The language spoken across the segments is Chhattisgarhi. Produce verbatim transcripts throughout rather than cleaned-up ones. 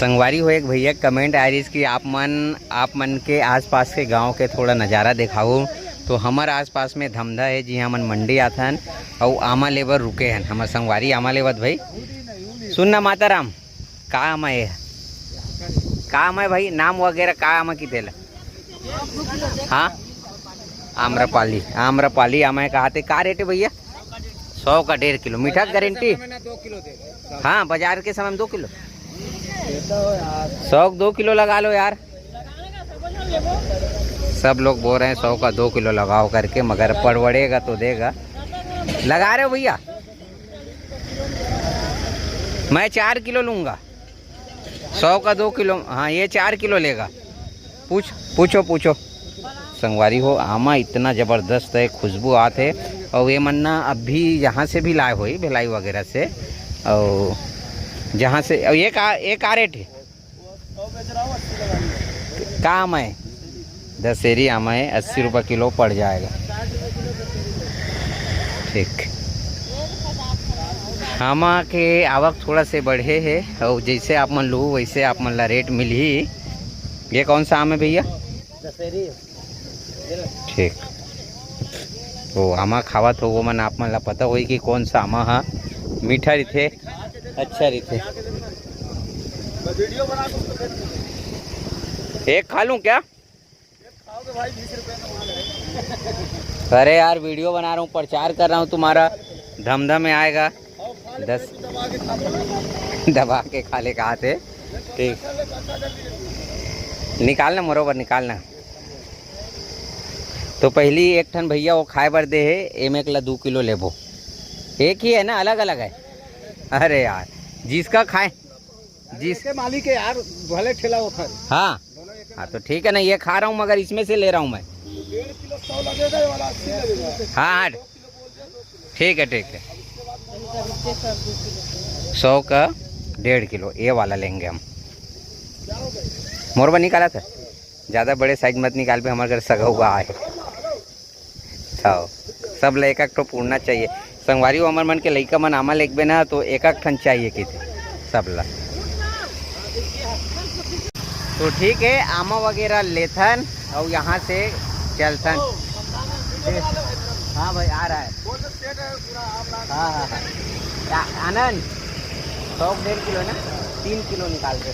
संगवारी हो, एक भैया कमेंट आ रही कि आप मन, आप मन के आसपास के गांव के थोड़ा नज़ारा दिखाओ। तो हमर आसपास में धमधा है, जी हमन मंडी आथन, अउ आमा लेबर रुके हन। हमर संगवारी आमा लेवत भाई। सुन ना माता राम, का आमा है, का आमा है भाई, नाम वगैरह का आमा की तेला? हाँ, आम्रपाली, आम्रपाली आमा है। कहा थे का रेट है भैया? सौ का डेढ़ किलो, मीठा गारंटी। हाँ, बाजार के समय में दो किलो। सौ का दो किलो लगा लो यार। सब लोग बोल रहे हैं सौ का दो किलो लगाओ करके, मगर पड़वड़ेगा तो देगा। लगा रहे हो भैया? मैं चार किलो लूँगा। सौ का दो किलो, हाँ, ये चार किलो लेगा। पूछ, पूछो, पूछो। संगवारी हो, आमा इतना ज़बरदस्त है, खुशबू आत है। और ये मन्ना अभी यहाँ से भी लाए होई, भिलाई वगैरह से। और जहाँ से, और ये का, ये का रेट है? का आमा है? दशहरी आमा है, अस्सी रुपये किलो पड़ जाएगा। ठीक, आमा के आवक थोड़ा से बढ़े है, और जैसे आप मन लू वैसे आप मन ला रेट मिलही। ये कौन सा आम है भैया? दशहरी। ठीक, तो आमा खावत हो वो मन, आप मन ला पता होई कि कौन सा आमा हा मीठा रहिथे, अच्छा रहिथे। एक खा लूँ क्या? अरे यार, वीडियो बना रहा हूँ, प्रचार कर रहा हूँ तुम्हारा। धमधा में आएगा दस। दबा के खा ले कहा थे। ठीक, निकालना मोरो बर, निकालना। तो पहली एक ठन भैया वो खाए बर दे है, एमे एक ला दू किलो लेबो। एक ही है ना, अलग अलग है? अरे यार, जिसका खाए, जिस के मालिक है यार, भले ठेला वो खाए। हाँ, हाँ, तो ठीक है ना, ये खा रहा हूँ मगर इसमें से ले रहा हूँ मैं। डेढ़ किलो सौ लगेगा, ये वाला अस्सी लगेगा। हाँ, हाँ, ठीक है, ठीक है। सौ का डेढ़ किलो ये वाला लेंगे हम। मोरबा निकाला था, ज़्यादा बड़े साइज मत निकाल पे, हमारे घर सगा हुआ है। हाँ, सब ला एक एक ठो पूरना चाहिए। संगवारी हो, हमर मन के लइका मन आमा लेगबे ना, तो एक एक ठन चाहिए किथे सब ला। तो ठीक है, आमा वगैरह लेथन और यहाँ से चलथन। हाँ भाई, आ रहा है। हाँ, हाँ, हाँ। क्या, आनंद? सौ डेढ़ किलो ना, तीन किलो निकाल दे।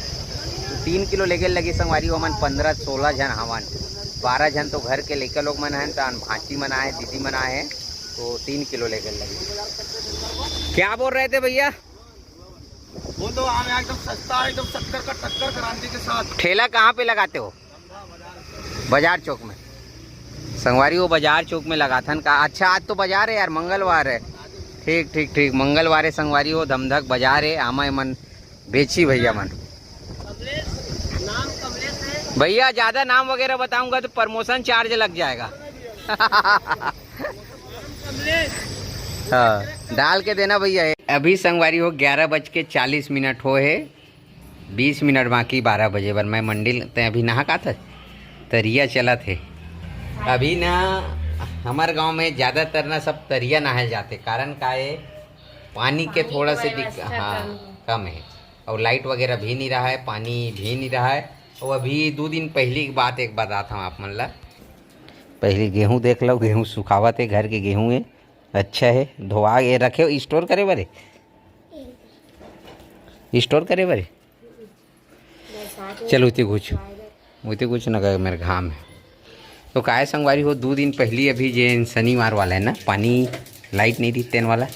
तो तीन किलो लेके लगी संगवारी हो, हमन पंद्रह सोलह झन हवन। बारह झन तो घर के लइका लोग मन हैं, तो भांची मन आए, दीदी मन आए हैं, तो तीन किलो लेके लगी। क्या बोल रहे थे भैया? बोल दो, आम एकदम सस्ता है, एकदम शक्कर का टक्कर गारंटी के साथ। ठेला कहाँ पे लगाते हो? बाजार चौक में। संगवारी हो, बाजार चौक में लगाथन का। अच्छा, आज तो बाजार है यार, मंगलवार है। ठीक, ठीक, ठीक, मंगलवार है संगवारी हो, धमधक बाजार है, आमा मन बेची भैया मन। भैया, ज़्यादा नाम वगैरह बताऊंगा तो प्रमोशन चार्ज लग जाएगा। हाँ, डाल के देना भैया। अभी संगवारी हो, ग्यारह बज के चालीस मिनट हो है, बीस मिनट बाकी बारह बजे बर। मैं मंडी ते अभी नहा का था, तरिया चलत हे। अभी ना हमारे गांव में ज़्यादातर ना सब तरिया नहाए जाते, कारण का है, पानी के थोड़ा से दिक्कत, हाँ, कम है। और लाइट वगैरह भी नहीं रहा है, पानी भी नहीं रहा है। और अभी दो दिन पहली की बात एक बताता हूँ आप मन ला। पहली गेहूँ देख लो, गेहूँ सुखावत है, घर के गेहूँ है, अच्छा है, धोवा के रखे हो, स्टोर करे बर है? स्टोर करे बर है? चलो, उती कुछ, उती कुछ ना करे, मेरे घाम है। तो काय संगवारी हो, दो दिन पहली अभी जे शनिवार वाला है ना, पानी, लाइट नहीं रही, तेन वाला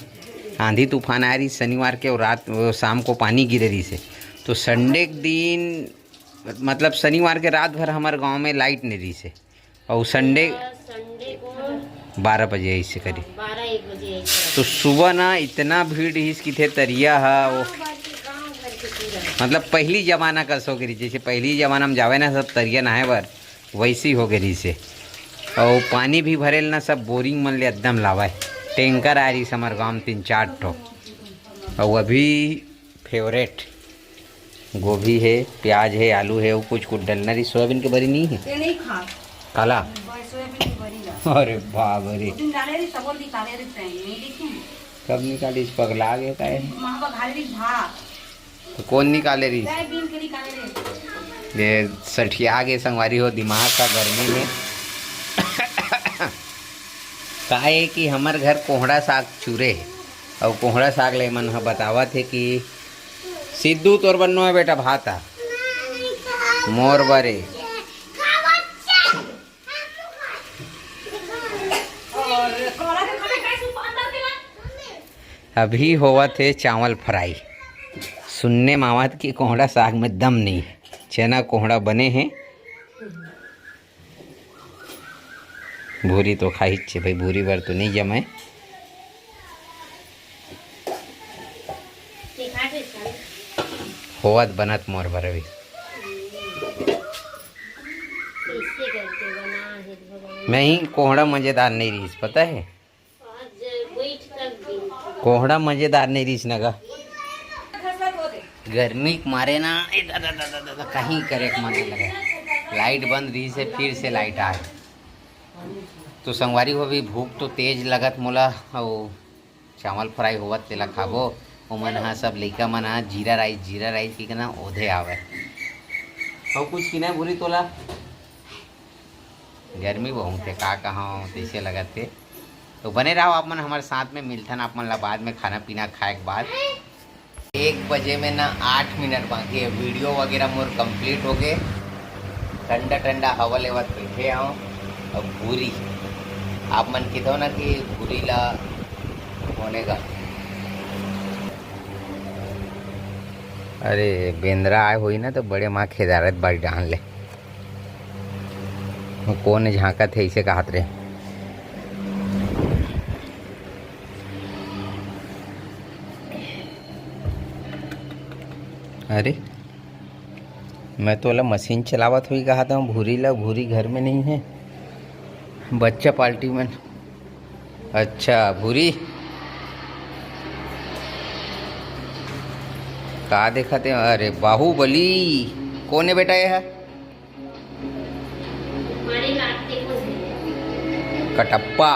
आंधी तूफान आए रही शनिवार के, और रात, वो शाम को पानी गिरे रही से। तो संडे के दिन, मतलब शनिवार के रात भर हमारे गांव में लाइट नहीं रही से, और संडे, संडे को बारह बजे ऐसे करी। बारह एक बजे ऐसे। तो सुबह ना इतना भीड़ रहीस कि थे तरिया हा, वो गाँव भर के, गाँव भर के पूरा। मतलब पहली जमाना कस हो गई, जैसे पहली जमाना में जावे ना सब तरिया नहाए बर, वैसी हो गई से। और पानी भी भरेल ना, सब बोरिंग मन ले एकदम लावे। टैंकर आ रही हमर गाँव में तीन चार ठो। और अभी फेवरेट गोभी है, प्याज है, आलू है, वो कुछ कुछ डलना रही, सोयाबीन के बरी नहीं है। ये नहीं खा। काला? बस सोयाबीन के बरी ला। अरे बाप रे। तुम डाले रही, सबोर निकाले रही, तैं नहीं देखी? कब निकाली? इस पगला गए का है? माँ बघारे रही भा। कौन निकाले रही? ये सठिया गे संगवारी हो, दिमाग का गर्मी में। का है कि हमर घर कोहड़ा साग चुरे हे, अउ कोहड़ा साग ले मन ह बतावत हे कि सिद्धू, तोर बन्नो है बेटा भात आ, मोर बरे। अभी होवत हे चावल फ्राई। सुनने में आवत कि कोहड़ा साग में दम नहीं, चना कोहड़ा बने हे। भूरी तो खाहिच छे भाई, भूरी बर तो नहीं जमे। होवत बनत मोर बर अभी। मैं ही कोहड़ा मजेदार नहीं रहीस, पता है? कोहड़ा मजेदार नहीं रहीस न गा। गर्मी के मारे ना, ए दादा, दादा, दादा, कहीं करे के मन नहीं लगे। लाइट बंद रहीस हे, फिर से लाइट आए। तो संगवारी हो, अभी भूख तो तेज लगत मोला, अउ चावल फ्राई होवत तेला खाबो। ओमन ह सब लइका मन ह जीरा राइस, जीरा राइस कहिके ना ओधे आवे। अउ कुछ किना भूरी तोला? गर्मी बहुत हे, का कहूँ, तइसे लगत हे। तो बने रहो आप मन हमर साथ में, मिलथन आप मन ला बाद में खाना पीना खाए के बाद। एक बजे में ना आठ मिनट बाकी है, वीडियो वगैरह मोर कंप्लीट हो गए। ठंडा ठंडा हवा लेवत बैठे हूँ। अब भूरी आप मन किथो ना कि भूरी ला होने का। अरे बेंदरा आए होई ना तो बड़े माँ खेदारत बाड़ी डाहन ले। वो कौन झांकत है इसे कहत रे। अरे मैं तो ओला मशीन चलावत हुई कहा था, भूरी ला, भूरी घर में नहीं है। बच्चा पार्टी में। अच्छा भूरी का देखत है? अरे बाहुबली। कौन है बेटा ये है? कटप्पा।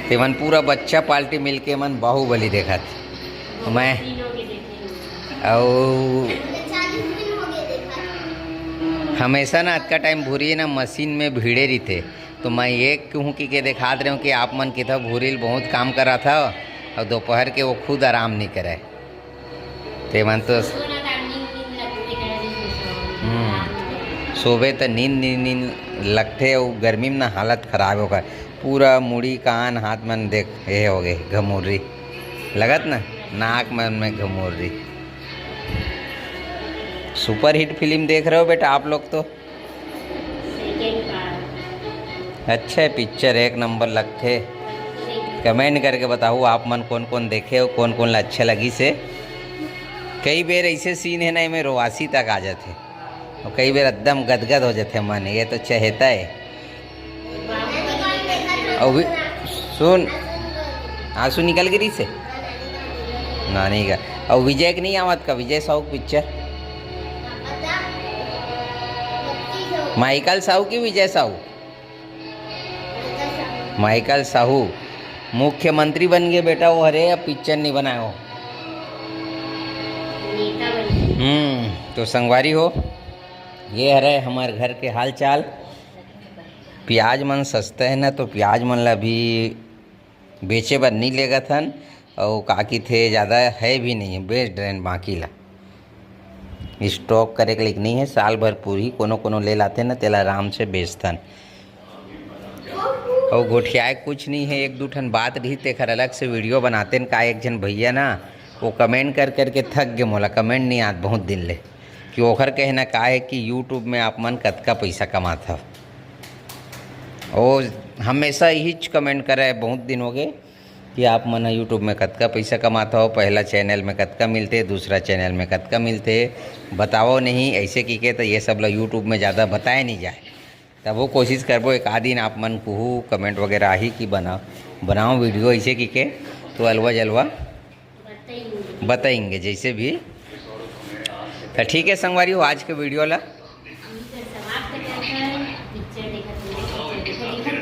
तेमन पूरा बच्चा पार्टी मिलके मन बाहुबली देखत। मैं अउ हमेशा ना अतका टाइम भूरी ना मशीन में भीड़े रहिथे, तो मैं एक कहूँ कि के देखात रहे हूँ कि आप मन किथा भूरी ल बहुत काम करा था और दोपहर के वो खुद आराम नहीं करे। तेमन तो हम्म, सोबे त नींद नींद नींद लगथे। अउ गर्मी में ना हालत खराब होकर पूरा मुड़ी कान हाथ मन देख ये हो गए घमुर्री लगत ना, नाक मन में घमुर्री। सुपरहिट फिल्म देख रहे हो बेटा आप लोग तो। अच्छा है पिक्चर, एक नंबर लगथे। कमेंट करके बताओ आप मन कौन कौन देखे हो, कौन कौन ला अच्छा लगिस हे। कई बेर ऐसे सीन है ना, एमे रोवासी तक आ जाथे। और कई बेर एकदम गदगद हो जाथे मन, ये तो चहेता है। और भी सुन, आंसू निकल गिरिस हे नानी का। और विजय के नहीं आवत का, विजय साहू के पिक्चर? माइकल साहू की विजय साहू? माइकल साहू मुख्यमंत्री बन गए बेटा, वो हरे अब पिक्चर नहीं बनाए हो। हम्म, तो संगवारी हो, ये हरे हमार घर के हाल चाल। प्याज मन सस्ता है ना, तो प्याज मन ला भी बेचे बर नहीं लेगत हन। अउ का किथे, ज़्यादा है भी नहीं है, बेच डरेन बाकी ला। स्टॉक करे के लायक नहीं है, साल भर पूरी कोनो कोनो ले लाथे ना, तेला आराम से बेचथन। अउ गोठियाए कुछ नहीं है, एक दू ठन बात रही तेखर अलग से वीडियो बनाते न का। एक झन भैया ना वो कमेंट कर करके थक गए, मोला कमेंट नहीं आत बहुत दिन ले, कि ओखर कहना का है कि यूट्यूब में आप मन कतका पैसा कमात हव। वो हमेशा यही कमेंट करे, बहुत दिन हो गए कि आप मन ह यूट्यूब में कतका पैसा कमात हो, पहला चैनल में कतका मिलते, दूसरा चैनल में कतका मिलते, बताओ नहीं। ऐसे की के तो ये सब ला यूट्यूब में ज़्यादा बताए नहीं जाए। तब वो कोशिश करबो एक आध दिन आप मन कुहू कमेंट वगैरह आही कि बना बनाओ वीडियो ऐसे की के, तो अलवा जलवा बताएंगे जैसे भी। तो ठीक है संगवारी हो, आज के वीडियो ला पिक्चर देखत हन, पिक्चर देखत हन।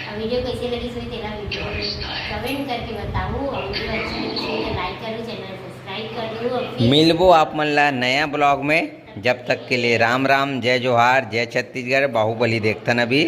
और वीडियो कैसे लगी सो तेला वीडियो में कमेंट करके बताओ। और वीडियो अच्छी लगी सो लाइक करो, चैनल सब्सक्राइब कर दो। मिलबो आप मन ला नया ब्लॉग में। जब तक के लिए राम राम, जय जोहार, जय छत्तीसगढ़। बाहुबली देखथन अभी।